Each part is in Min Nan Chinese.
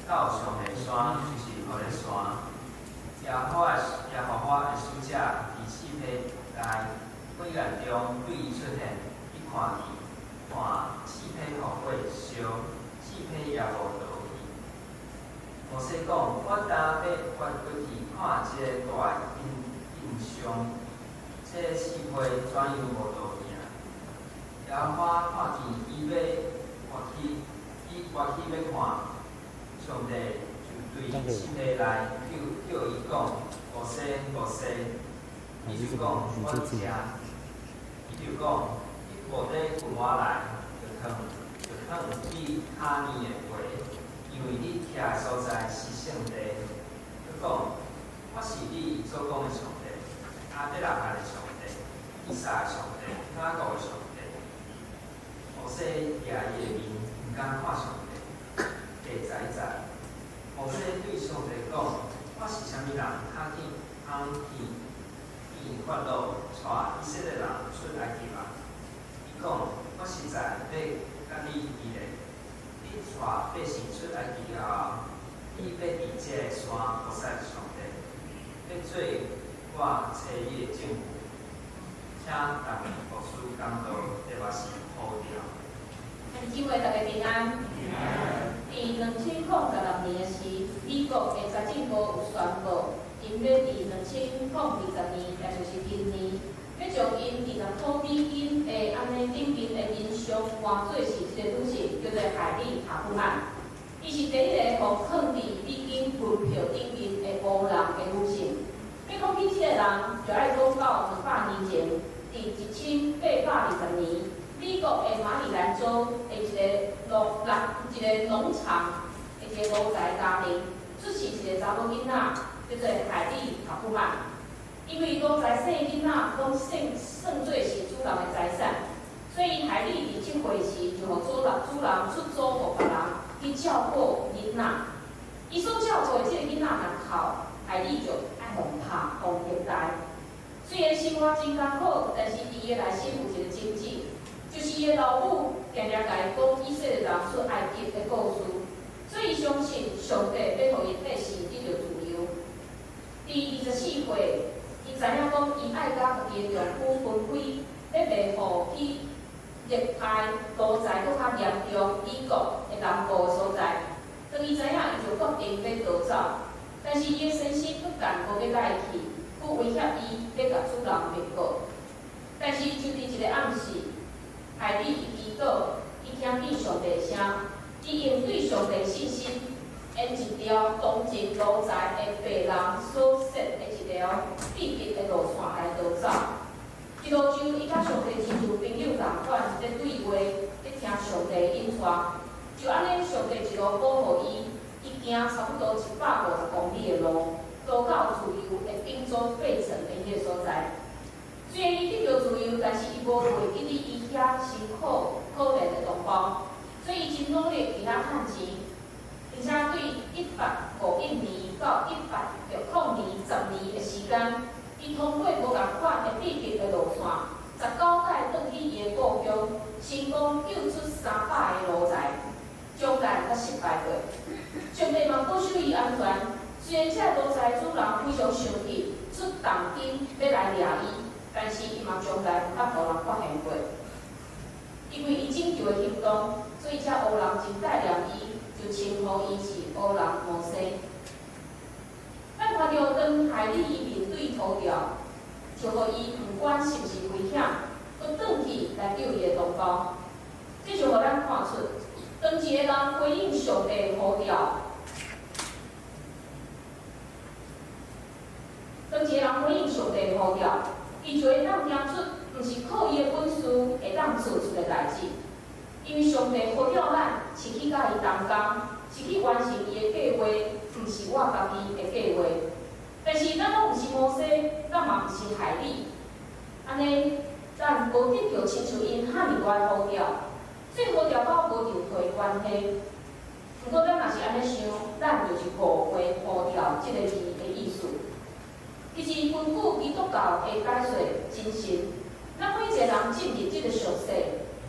到上帝山，就是何烈山。耶和華的使者佇四火內火焰中對伊出現，伊看見，看四火予火燒，四火也無著去。摩西講：我今欲越過去看這個大異象，這四火怎樣無著去啊？耶和華看見伊欲越去，伊越去欲看，上帝就對四火內叫伊講：摩西，摩西。伊就講：我佇遮。伊就講：你無底裙仔內，著囥你跤爾的鞋，因為你徛的所在是聖地。閣講：我是你祖公的上帝，亞伯拉罕的上帝，以撒的上帝，雅各的上帝。摩西攑伊的面，毋敢看上帝。第11節，摩西對上帝講：我是啥物人，較去通去見法老，帶以色列人出埃及啊？伊講：我實在欲佮你佇咧。你帶百姓出埃及了後，你欲佇這个山服侍上帝，欲做我差你的證據。請逐位牧師講道，特別是呼召。兄弟姊妹，大家平安。佇2016年的時，美國的財政部有宣布，𪜶欲佇2020年，也就是今年，欲將𪜶20箍美金的按呢頂面的人像換做是這個女性，叫做海莉塔布曼。伊是第一个予囥佇美金支票頂面的黑人的女性。欲講起這个人，就愛講到200年前，佇1820年，美國的馬里蘭州的一個農場的一個奴才家庭，出世一個查某囡仔，叫做海莉塔布曼。因為奴才生的囡仔攏算做是主人的財產，所以海莉佇7歲時就予主人出租予別人去照顧囡仔。伊所照顧的這個囡仔若哭，海莉就愛予拍，予虐待。雖然生活真艱苦，但是佇伊的內心有一個掙扎，就是伊的老母定定共伊講以色列人出埃及的故事，所以伊相信上帝欲予伊百姓得著自由。佇24歲，伊知影講伊愛佮家己的丈夫分開，欲賣予去虐待奴才閣較嚴重美國的南部的所在。當伊知影，伊就決定欲逃走，但是伊的先生不但無欲共伊去，閣威脅伊欲共主人密告。但是就佇一個暗時，海莉伊祈禱，伊聽見上帝聲，伊用對上帝信心，沿一條當陣奴才的白人所設的一條秘密的路線來逃走。一路上，伊佮上帝親像朋友仝款咧對話，咧聽上帝引帶。就按呢，上帝一路保護伊，伊行差不多150公里的路，逃到自由的頂祖費城的彼个所在。雖然伊得著自由，但是伊無袂記得伊遐辛苦可憐的同胞，所以伊真努力佇遐趁錢，並且對1851年到1860年10年的時間，伊通過無仝款的秘密的路線，19擺轉去伊的故鄉，成功救出300個奴才，將來才失敗過。上帝嘛保守伊安全，雖然這个奴才主人非常生氣，出重金欲來掠伊，但是伊嘛從來毋捌予人發現過。因為伊拯救的行動，所以這黑人真感念伊，就稱呼伊是黑人摩西。咱看著當海莉伊面對呼召，就予伊毋管是毋是危險，閣轉去來救伊的同胞。這就予咱看出，當一個人回應上帝呼召，當一個人回應上帝呼召，伊就會當行出毋是靠伊的本事會當做出的代誌。因為上帝呼召咱是去佮伊同工，是去完成伊的計劃，毋是我家己的計劃。但是咱攏毋是摩西，咱嘛毋是海莉，按呢，咱無得著親像𪜶遐爾大的呼召，所以呼召佮我無任何關係。毋過咱若是按呢想，咱就是誤會呼召這个字的意思。其實根據基督教的解說精神，咱每一個人進入這个俗世，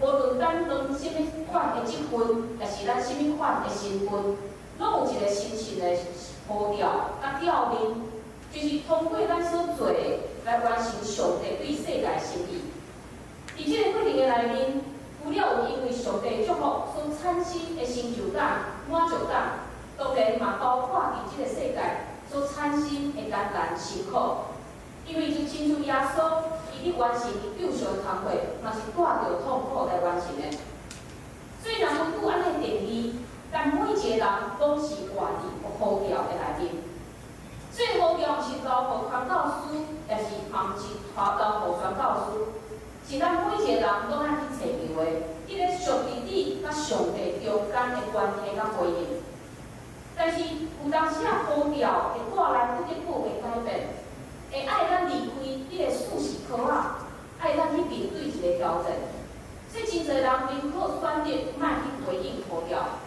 無論擔當啥物款的職分，抑是咱啥物款的身份，攏有一個深深的呼召佮召命，就是通過咱所做的來完成上帝對世界的心意。佇這個過程的內面，除了有因為上帝祝福所產生的成就感、滿足感，當然嘛包括佇這個世界所產生的艱難辛苦。因為就親像耶穌，伊佇完成伊救贖的工課，嘛是帶著痛苦來完成的。所以，若根據按呢定義，咱每一個人攏是活佇呼召的內面。所以，呼召毋是留予傳教士，抑是嘛毋是留予宣教士，是咱每一個人攏愛去尋求的，彼個屬佇你佮上帝中間的關係佮回應。但是有當時啊，呼召會帶來不得不的改變，會愛咱離開彼個舒適圈仔，愛咱去面對一個挑戰。所以真濟人寧可選擇莫去回應呼召，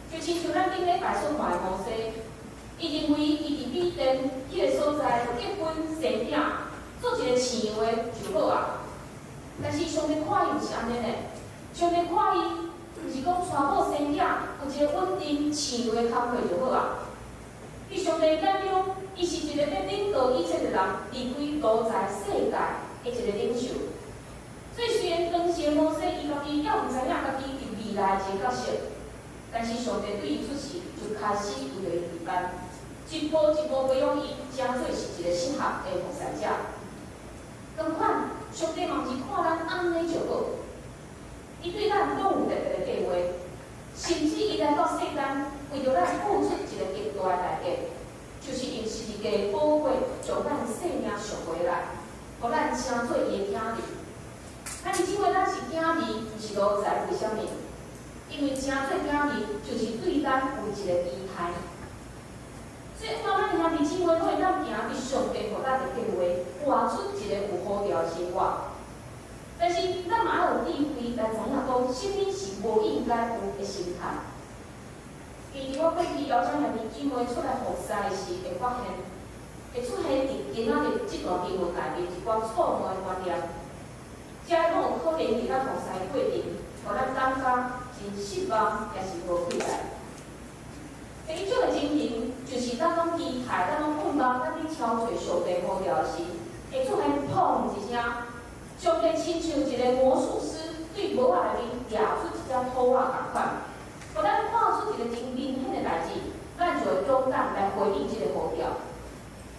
就親像咱頂禮拜所看的摩西，伊認為伊佇米甸彼個所在結婚生囝，做一個飼羊的就好啊。但是上帝看伊毋是按呢呢，上帝看伊毋是講娶某生囝，有一個穩定飼羊的工課就好啊。佇上帝眼中，伊是一個欲領導以色列人離開奴才世界的一個領袖。所以雖然當時的摩西伊家己猶毋知影家己佇未來的一個角色，但是上帝對伊出示，就開始為著伊預備，一步一步培養伊，成做是一個適合的服侍者。仝款，上帝嘛毋是看咱按呢就好，伊對咱攏有特別的計劃，甚至伊來到世間，為著咱付出一個極大的代價，就是用十字架寶血將咱的性命贖回來，予咱成做伊的囝兒。啊，你認為咱是囝兒，毋是奴才，為啥物？因為成做囝兒，就是對咱有一個期待。所以，當咱兄弟姊妹攏會當行佇上帝予咱的計劃，活出一個有呼召的生活。但是，咱嘛愛有智慧來知影講，啥物是無應該有的心態。其實我過去邀請兄弟姊妹出來服侍時，會發現，會出現佇今仔日這段經文內面一寡錯誤的觀念，這攏有可能佇咱服侍過程，予咱感覺真失望，抑是無期待。第一種的情形，就是咱攏期待，咱攏盼望，咱佇敲揣上帝呼召時，會出現砰一聲，上帝親像一個魔術師，對帽仔內面掠出一隻兔仔仝款，予咱看出一個真明顯的代誌，咱就會勇敢來回應這個呼召。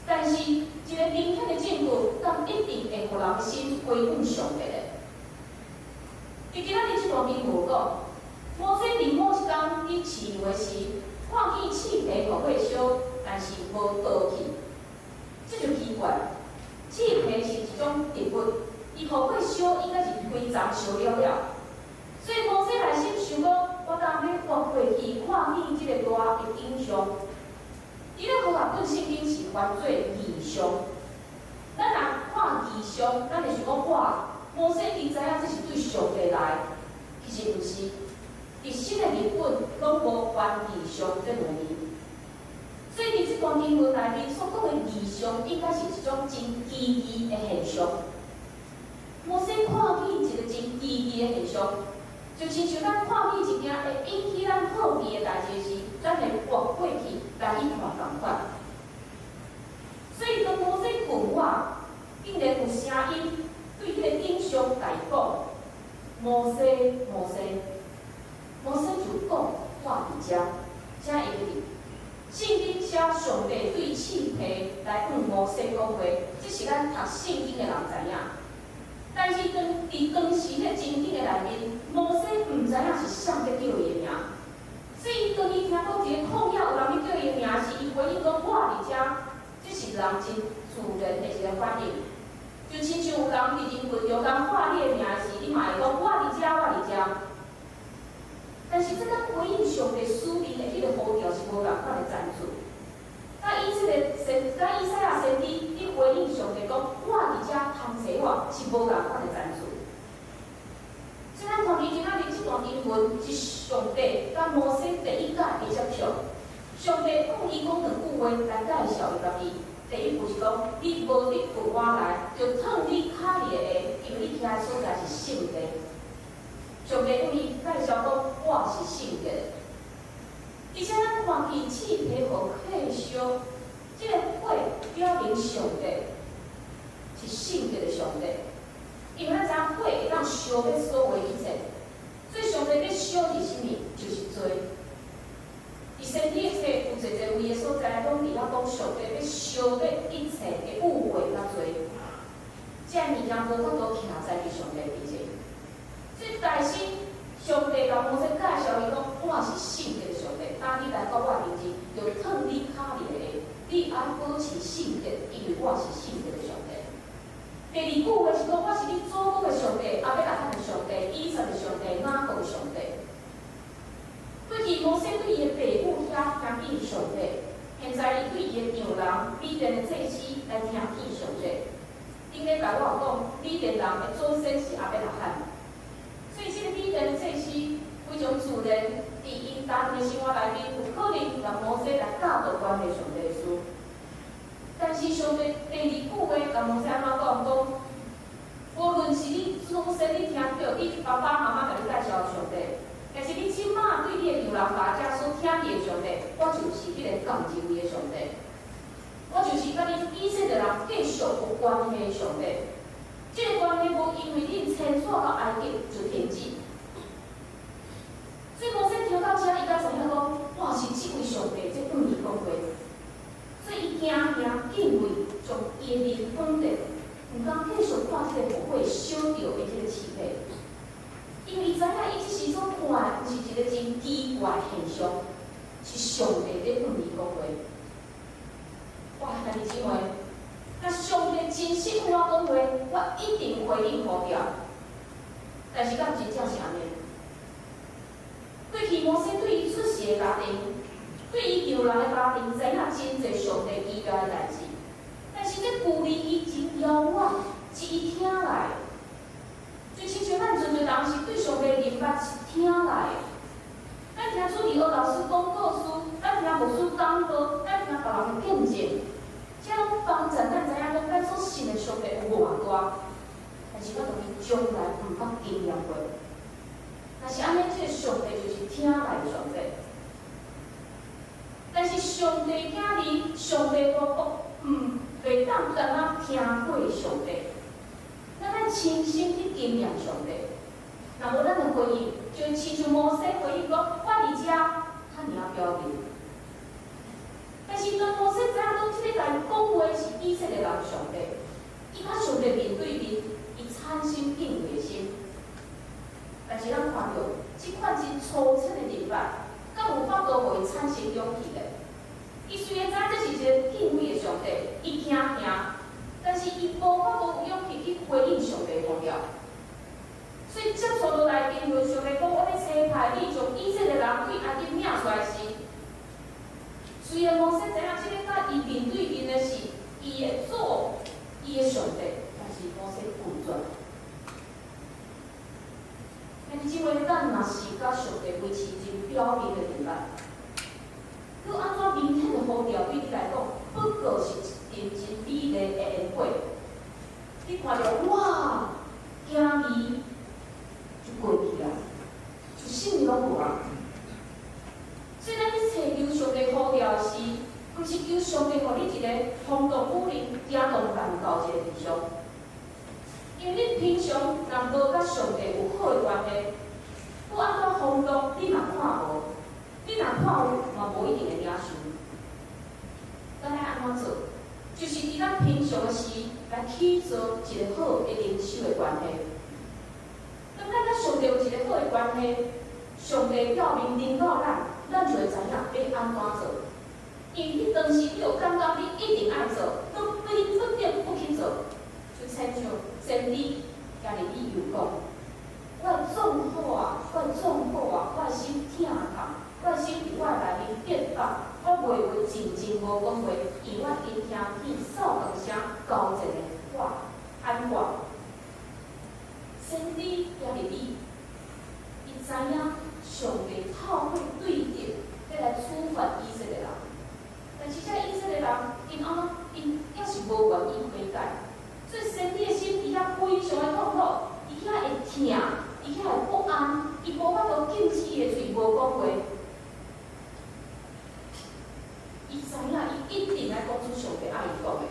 但是，一個明顯的證據，敢一定會予人心歸向上帝的？佇今仔日這段經文講，摩西佇某一工佇飼羊的時，看見刺皮予火燒，但是無倒去，這就奇怪。刺皮是一種植物，伊予火燒應該是規叢燒了了。所以摩西內心想講：我當欲活過去，看見這個大的景象。佇咧和合本聖經是翻做異象。咱若看異象，咱會想講哇，摩西伊知影這是對上帝來，其實毋是。佇新的譯本攏無翻異象這兩個字，所以佇這段經文內面所講的異象，應該是一種真奇異的現象。摩西看見一個真奇異的現象，就親像咱看見一件會引起咱好奇的代誌時，咱會活過去來去看仝款。所以當摩西問我，竟然有聲音對彼個景象共伊講：摩西，摩西。摩西就講：我佇遮，請會記得。聖經寫上帝對刺皮來向摩西講話，這是咱讀聖經的人知影。但是當佇當時彼個情景的內面，摩西毋知影是啥在叫伊的名，所以當伊聽講佇個曠野有人欲叫伊的名時，伊回應講：我佇遮，這是人真自然的一個反應。就親像有人佇人群中間喊你的名時，你嘛會講我佇遮，我佇遮。但是這佮回應上帝使命的彼個呼召是無仝款的層次。佮以賽亞先知佇回應上帝講，我佇遮通知我，是無仝款的層次。所以咱看見今仔日這段經文是上帝佮摩西第一擺的接觸。上帝向伊講兩句話來介紹伊家己。第一句是講，你無得近我來，著脫你跤裡的鞋，因為你徛的所在是聖地。上帝向伊介紹講，我是聖潔的。而且咱看看見刺皮予火燒，這个火表明上帝是聖潔的上帝，因為咱知影火會當燒滅所有一切，所以上帝欲燒的是啥物？就是罪。佇先知的冊有濟濟位的所在，攏佇遐講上帝欲燒滅一切的污穢佮罪，這个物件無法度徛在佇上帝面前。所以大師上帝共摩西介紹伊講，我是聖潔的上帝，當你來到我面前，就脫你跤裡的鞋，你愛保持聖潔，因為我是聖潔的上帝。第二句話是講，我是你祖國的上帝，亞伯拉罕的上帝，以撒的上帝，雅各的上帝。過去摩西對伊的爸母遐聽見上帝，現在伊對伊的丈人米甸的祭司來聽見上帝。頂禮拜我有講，米甸人的祖先是亞伯拉罕，所以這个米甸的祭司非常自然，佇𪜶家庭的生活內面，有可能共摩西來教導關係上帝的事。但是上帝第二句話共摩西按怎講？講無論是你祖先你聽著，你爸爸媽媽共你介紹上帝，抑是你這馬對你的丈人爸遮所聽見的上帝，我就是彼个仝一位的上帝，我就是佮你以色列人繼續有關係的上帝。這个關係無因為恁遷徙到埃及就停止。所以摩西聽到這，伊才知影講，哇，是這位上帝這對伊講話。所以伊驚驚敬畏，將伊的面放著，毋敢繼續看這个火燒著的這个屍體。因為伊知影伊這時所看的，毋是一个真奇怪的現象，是上帝咧對伊講話。哇，兄弟姊妹，若上帝真實向我講話，我一定回應呼召。但是敢真正是按呢？過去摩西對伊出世的家庭，對伊丈人的家庭，知影真濟上帝奇妙的代誌，但是這距離伊真遙遠，是伊聽來的。就親像咱陣濟人是對上帝認捌是聽來的，咱聽主日學老師講故事，咱聽牧師講道，咱聽別人的見證，這攏幫助咱知影講咱所信的上帝有偌大，但是我同伊從來毋捌經驗過。若是按呢，這个上帝就是聽來的上帝。但是上帝囝兒，上帝王國，毋袂當干焦聽過上帝。咱愛親身去經驗上帝。若無咱的回應，就親像摩西回應講：我佇遮，遐爾仔表明。但是當摩西知影講這个共伊講話是以色列人上帝，伊佮上帝面對面，伊產生敬畏的心。但是咱看著這款真粗淺的認捌，敢有法度予伊產生勇氣咧？伊雖然知影這是一个敬畏的上帝，伊驚嚇，但是伊無法度有勇氣去回應上帝的呼召。所以接續落來經文，上帝講：我欲差派你將以色列人對埃及領出來時，雖然摩西知影這个佮伊面對面的是伊的主，伊的上帝，但是摩西拒絕。兄弟姊妹，咱若是佮上帝維持真表面的認捌，閣按怎明顯的呼召對你來講，不過是一陣真美麗的煙火。你看著哇，驚異就過去啊，就啥物攏無啊。所以咱去尋求上帝呼召時，毋是求上帝予你一個風動雨林、驚動萬教一個異象。因為你平常若無佮上帝有好的關係，閣按怎風動，你嘛看無；你若看有，嘛無一定會領受。咱愛按怎做？就是佇咱平常的時來起造一個好的靈修的關係。當咱佮上帝有一個好的關係，上帝表明臨到咱，咱就會知影欲按怎做。因為你當時你有感覺你一定愛做，你不得不去做。就親像先知今日你又講，我的壯好啊，我的壯好啊，我的心疼痛，我的心佇我的內面跌倒，我袂會靜靜無講話，因為我已經聽見掃長聲交戰的話喊話。先知耶利米，伊知影上帝透過對敵欲來處罰以色列人，但是這以色列人，𪜶按怎，𪜶猶是無願意悔改，所以先知的心佇遐非常的痛苦，伊遐會疼，伊遐會不安，伊無法度禁止伊的喙無講話。一定愛講出上帝愛伊講的，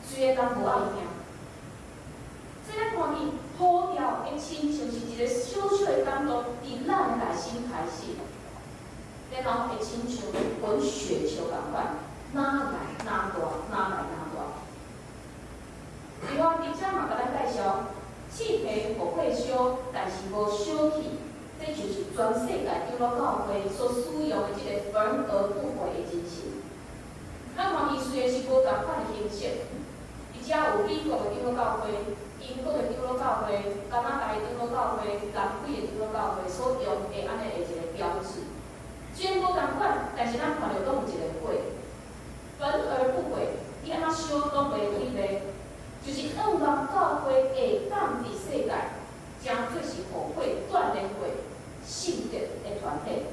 雖然人無愛聽。所以咱看見呼召會親像是一个小小的感動，佇咱的內心開始，然後會親像滾雪球仝款，愈來愈大，愈來愈大。另外，佇遮嘛共咱介紹，刺皮予火燒，但是無燒去，這就是全世界長老教會所使用的這个焚而不毀的精神。咱看伊雖然是無仝款的形式，佇遮有美國的長老教會、英國的長老教會、加拿大的長老教會、南非的長老教會所用的按呢的一个標誌。雖然無仝款，但是咱看著攏有一個火，焚而不毀，你按怎燒攏袂毀滅，就是向望教會會當佇世界，成做是予火鍛鍊過聖潔的團體。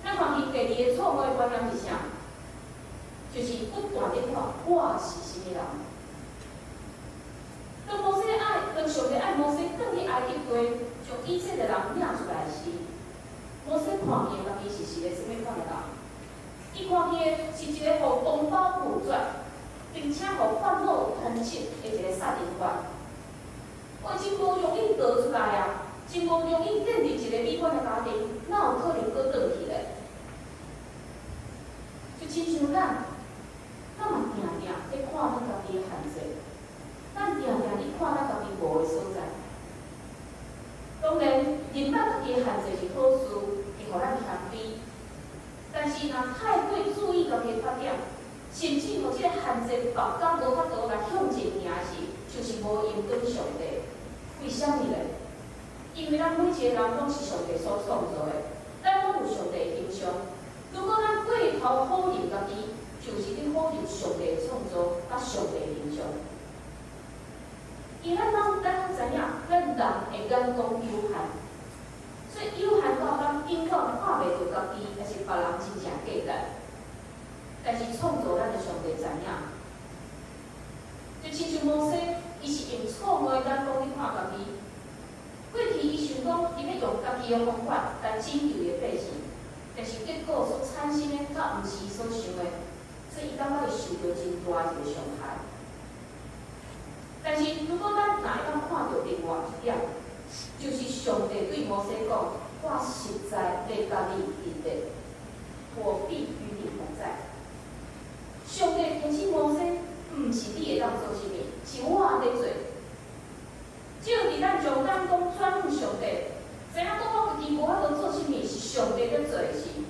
咱看見第二个錯誤的觀念是啥？就是不斷咧看我是啥物人。當摩西愛，當上帝愛摩西轉去埃及地，將以色列人領出來時，摩西看見的家己是一个啥物款的人？伊看見的是一个予同胞拒絕，並且予法老通緝的一个殺人犯。哇，真無容易逃出來啊！真無容易建立一個美滿的家庭，哪有可能閣轉去咧？就親像咱，咱嘛定定咧看咱家己的限制，咱定定咧看咱家己無的所在。當然，認捌家己的限制是好事，會予咱謙卑。但是，若太過注意家己的缺點，甚至予這個限制縛到無法度來向前行時，就是無榮光上帝。為啥物咧？因為咱每一個人攏是上帝所創造的，咱攏有上帝的形象。如果咱過頭否認家己，就是咧否認上帝的創造佮上帝的形象。因為咱攏知影，咱人的眼光有限，所以有限到咱永遠看袂著家己，抑是別人真正價值。但是創造咱的上帝知影，就親像摩西，伊是用錯誤的眼光去看家己。過去伊想講，伊欲用家己的方法來拯救伊的百姓，但是結果所產生的，較毋是伊所想的，所以伊感覺伊受著真大一个傷害。但是如果咱若會當看著另外一點，就是上帝對摩西講：我實在欲佮你佇咧，我必與你同在。上帝提醒摩西，毋是你會當做啥物，是我咧做。只有佇咱將眼光轉向上帝，知影講我家己無法度做啥物，是上帝咧做的時，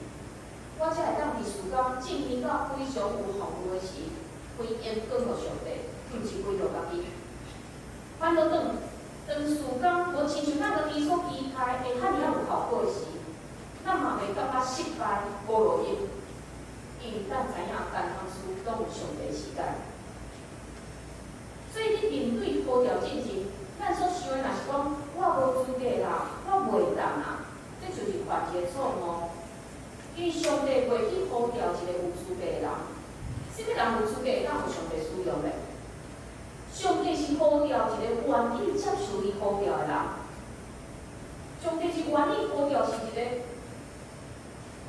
我才會當佇事工進行到非常有效率的時，歸榮光予上帝，毋是歸予家己。反倒轉，當事工無親像咱家己所期待會遐爾仔有效果的時，咱嘛袂感覺失敗無路用，因為咱知影逐項事攏有上帝時間。所以你面對呼召進前，咱所想的若是講我無資格啦，我袂當啊，這就是犯一個錯誤。因為上帝袂去呼召一個有資格的人，啥物人有資格會當予上帝使用咧？上帝是呼召一個願意接受伊呼召的人。上帝是願意呼召是一個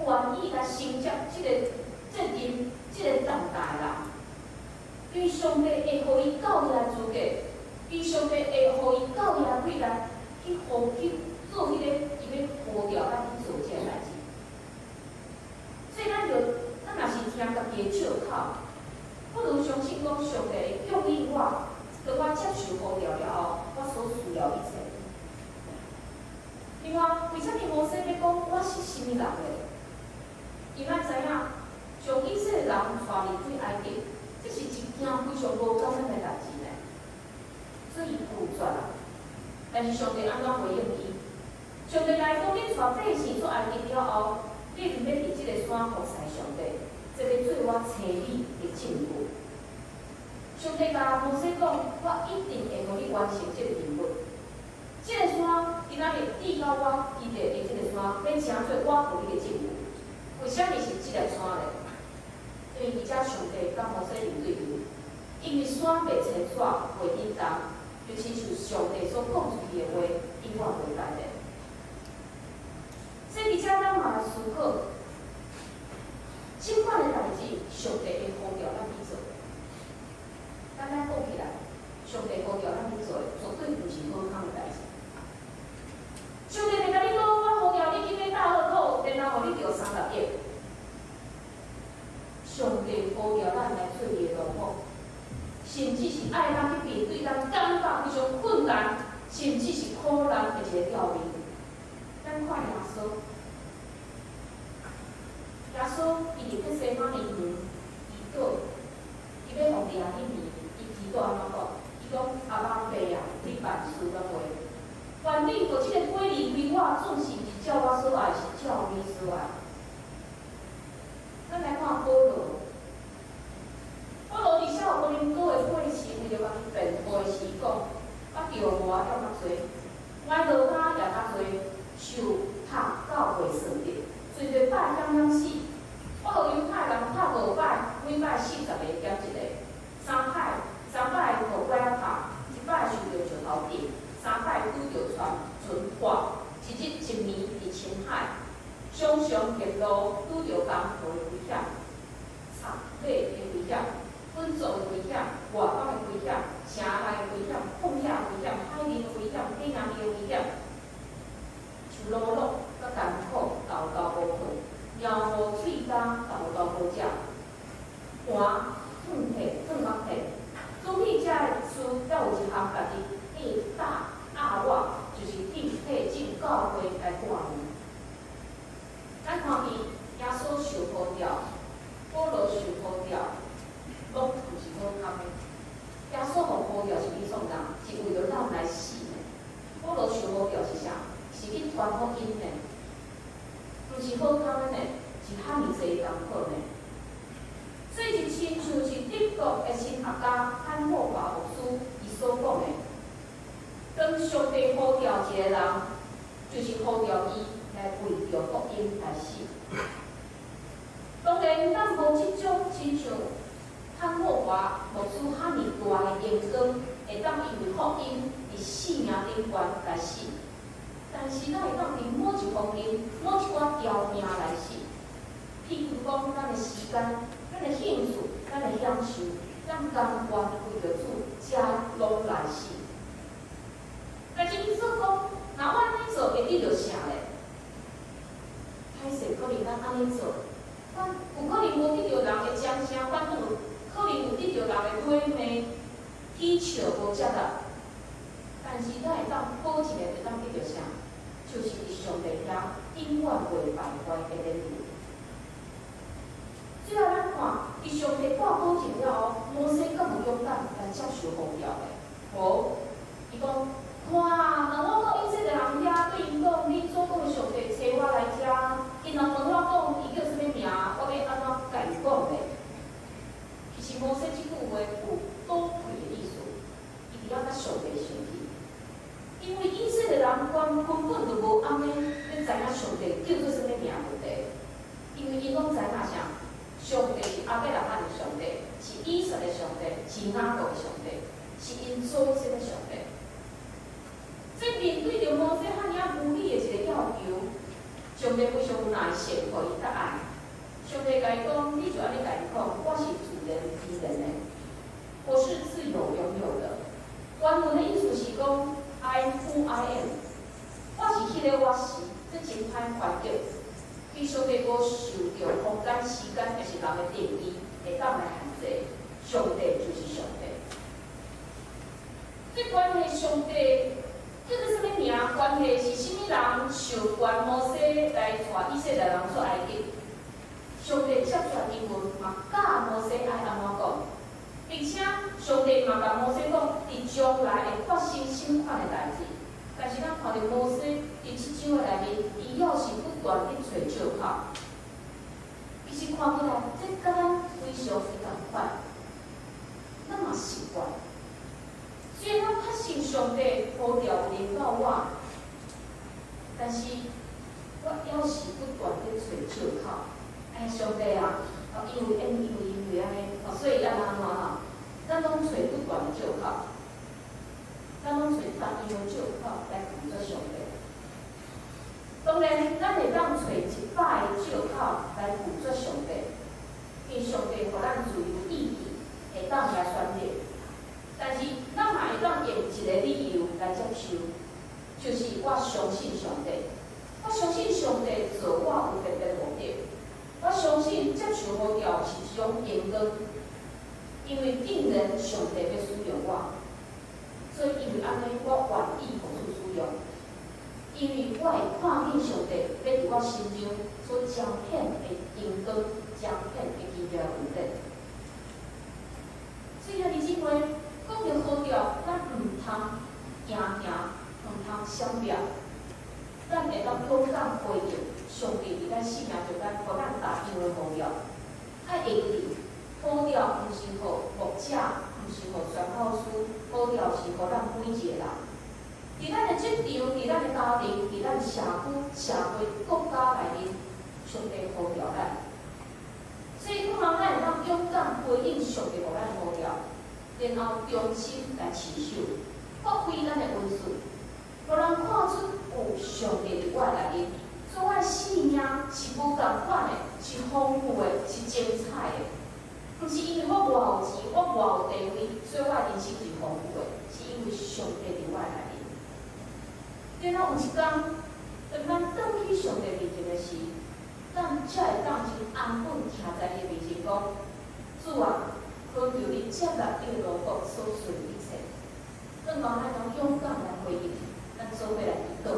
願意來承接這個責任、這個重擔的人。因為上帝會予伊夠遐資格，因為上帝會予伊夠遐氣力去呼去做彼個伊欲呼召咱去做這个代誌。所以咱就咱若是聽家己的借口，不如相信講上帝會供應我，當我接受呼召了後，我所需要一切。另外，為啥物摩西欲講我是啥物人咧？因咱知影，將以色列人帶離開埃及，這是一件非常無簡單的代誌呢。所以伊拒絕啦。但是上帝按怎回應伊？上帝來講，你帶百姓出埃及了後，你毋欲佇這个山服侍上帝，這欲做我差你的證據。上帝共摩西講，我一定會予你完成這個任務。這个山今仔日至到我記得的這個山，欲成做我予你的證據。為啥物是這粒山咧？因為佇遮上帝佮摩西面對面，因為山袂清楚、袂振動，就親像上帝所講出去的話，永遠袂改變。所以佇遮咱嘛來思考，這款的代誌，甚至是愛咱去面對咱感覺非常困難，甚至是苦難的一个教命。咱看耶穌，耶穌伊佇客西馬尼園祈禱，伊欲予掠彼暝，伊祈禱按怎講？伊講：阿爸父啊，你萬事攏會。願你予這个杯離開我，總是毋是照我所愛，是照你所愛。咱來看保羅，保羅佇寫予哥林多的批時，為著家己辯護的時講：我著磨猶較濟，挨落跤也較濟，受拍到袂算得，隨著擺險險死。我予猶太人拍五擺，每擺40个減一個，三擺三擺予拐仔拍，一擺受著石頭釘，三擺拄著船船破，一日一暝佇深海，常常沿路拄著江河的危險、賊匪的危險、奔走的危險、外邦的危險、城內的危險、曠野的危險、海面的危險、火焰的危險，受勞碌佮艱苦，沓沓無睏，貓無喙焦，沓沓無食，寒燙體燙目體。總之，這个事猶有一項家己壓打壓我，就是替替眾教會來掛念。咱看見耶穌受呼召，保羅受呼召，攏毋是好康的。耶穌予呼召是欲創啥？是為著咱來死的。保羅受呼召是啥？是去傳福音的，毋是好康的呢，是遐爾濟艱苦呢。所以就親像是德國的神學家漢諾華牧師伊所講的，當上帝呼召一個人，就是呼召伊來為著福音來死。當然，咱無這種親像漢諾華牧師遐爾大的榮光，會當因為福音佇性命頂懸來死。但是，咱會當佇某一方面、某一寡條命來死。譬如講，咱的時間、咱的興趣、咱的享受，咱甘願為著主，遮攏來死。但是伊說講，若我按呢做，會得著啥咧？歹勢，可能咱按呢做，咱有可能無得著人的掌聲，反正有可能有得著人的禮罵、喜笑無接納。但是咱會當保證的，會當得著啥？就是佇上帝遐永遠袂敗壞的禮物。最後咱看，佇上帝掛保證了後，摩西敢有勇敢來接受呼召的？無，伊講：看，若我到以色列人遐對𪜶講，恁祖公的上帝差我來遮，𪜶若問我講，伊叫啥物名，我欲按怎共𪜶講咧？其實摩西這句話有倒退的意思，伊佇遐共上帝生氣，因為以色列人根本就無按呢欲知影上帝叫做啥物名問題，因為𪜶攏知影啥？上帝是亞伯拉罕的上帝，是以撒的上帝，是雅各的上帝，是𪜶祖先的上帝。這面對著摩西遐爾仔無理的一個要求，上帝非常有耐性，予伊答案。上帝共伊講：你就按呢共𪜶講，我是自然自然的，我是自有永有的。原文的意思是講，I who I am，我是彼个我是，這真歹翻譯。伊上帝無受著空間、時間，抑是人的定義，會當來限制。上帝就是上帝。這關係上帝叫做啥物名？關係是啥物人授權摩西來帶以色列人出埃及？上帝接續經文嘛，教摩西愛按怎講，並且上帝嘛共摩西講，佇將來會發生啥物款的代誌。但是咱看著摩西佇這章的內面，伊猶是不斷咧揣藉口。其實看起來，這佮咱非常的仝款，咱嘛習慣。雖然咱確信上帝呼召有臨到我，但是我猶是不斷咧揣藉口。哎，上帝啊，哦，因為因為因為按呢，哦，所以按怎按怎吼，咱攏揣不斷的藉口，咱攏揣別樣的藉口來拒絕上帝。當然，咱會當揣100個藉口來拒絕上帝，因為上帝予咱自由意志，會當來選擇。但是，咱嘛會當用一個理由來接受，就是我相信上帝，我相信上帝造我有特別目的，我相信接受呼召是一種榮光。因為既然上帝欲使用我，所以因為按呢，我願意予主使用。因為我會看見上帝欲佇我身上所彰顯的榮光、彰顯的奇妙恩典。所以兄弟姊妹，講著呼召，咱毋通驚驚，毋通閃避，咱會當勇敢回應上帝佇咱生命中間，予咱逐樣的呼召。愛會記，呼召毋是予牧者，毋是予傳教師，呼召是予咱每一個人。佇咱的職場，佇咱的家庭，佇咱社區、社會、國家內面，上帝呼召咱。所以，盼望咱會當勇敢回應上帝予咱的呼召，然後忠心來持守，發揮咱的恩賜，予人看出有上帝佇我內面，所以我的生命是無仝款的，是豐富的，是精彩的。毋是因為我偌有錢，我偌有地位，所以我的人生是豐富的，是因為上帝佇我內面。然後有一天，當咱轉去上帝面前的時，咱才會當真安穩徛在伊的面前講：主啊，懇求你接納你的奴僕所做的一切。盼望咱攏勇敢來回應，咱做伙來祈禱。